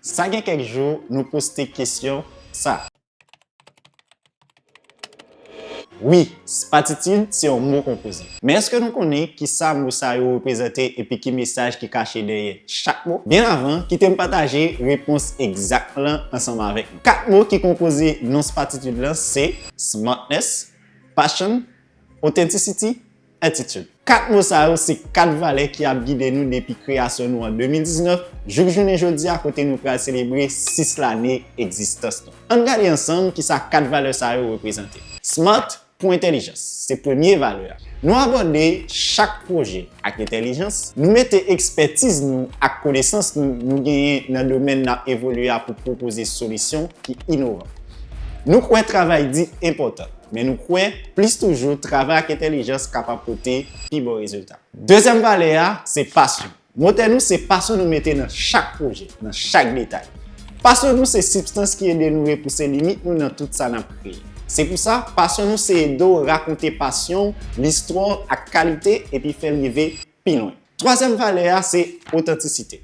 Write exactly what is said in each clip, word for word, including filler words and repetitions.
Sa gen kèk jou, nou poste kesyon sa. Wi, spatitid se yon mo konpoze. Men èske nou konnen kisa mo sa yo reprezante epi ki mesaj ki kache dèyè chak mo? Byen avan, kite m pataje repons egzak lan ansanm avèk nou. Kat mo ki konpoze non spatitid lan se smartness, passion, authenticity, attitude. Kat mo sa yo se kat valè ki ap gide nou depi kreyasyon nou an de mil diznèf jouk jounen jodi a, kote nou pral selebre sis lane egzistans nou. Ann gade ansanm kisa kat valè sa yo reprezante. Smart pou entèlijans, se premye valè a. Nou abòde chak pwojè ak entèlijans, nou mete ekspètiz nou ak konesans nou, nou genyen nan domèn n ap evolye a pou pwopoze solisyon ki inovan. Nou kwè travay di enpòtan, men nou kwè plis toujou travay ak entèlijans kapab pote pi bon rezilta. Dezyèm valè a, se pasyon. Motè nou se pasyon nou mete nan chak pwojè, nan chak detay. Pasyon nou se sibstans ki ede nou repouse limit nou nan tout sa n ap kreye. Se pou sa, pasyon nou se ede w rakonte pasyon w, listwa w ak kalite epi fè l rive pi lwen. Twazyèm valè a se otantisite.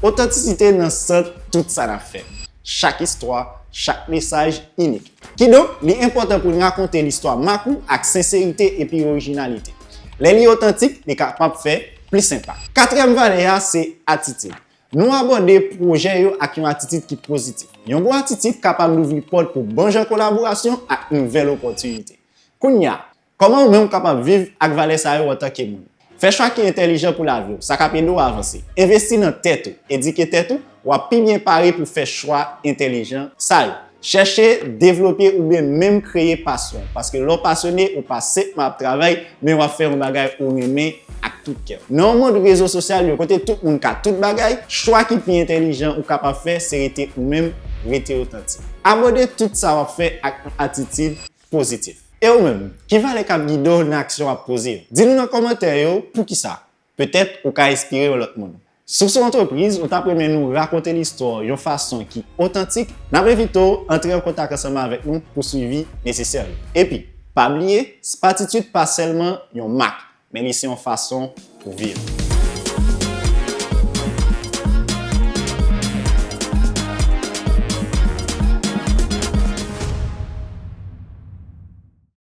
Otantisite nan sant tout sa n ap fè. Chak istwa, chak mesaj inik. Kidonk, li enpòtan pou n rakonte listwa mak ou ak senserite epi orijinalite. Lè li otantik, li kapab fè plis enpak. Katriyèm valè a se atitid. Nou abòde pwojè yo ak yon atitid ki pozitif. Yon bon atitid kapab louvri pòt pou bon jan kolaborasyon ak nouvèl opòtinite. Kounye a, kòman ou menm w kapab viv ak valè sa yo antanke moun? Fè chwa ki entèlijan pou lavi w, sa k ap ede w avanse. Envesti nan tèt ou, edike tèt ou, w ap pi byen pare pou fè chwa entèlijan sa yo. Chèche devlope oubyen menm kreye pasyon w, paske lè w pasyone, ou pa senpman ap travay, men w ap fè yon bagay ou renmen ak tout kè w. Nan yon mond rezo sosyal yo, kote tout moun ka tout bagay, chwa ki pi entèlijan ou kapab fè se rete ou menm, rete otantik. Abòde tout sa w ap fè ak yon atitid pozitif. E ou menm, ki valè k ap gide w nan aksyon w ap poze yo? Di nou nan kòmantè yo poukisa. Petèt ou ka enspire yon lòt moun. Si w se yon antrepriz, ou t ap renmen nou rakonte listwa w yon fason ki otantik, n ap envite w antre an kontak ansanm avèk nou pou swivi nesesè yo. Epi, pa bliye, spatitid pa sèlman yon mak, men li se yon fason pou viv.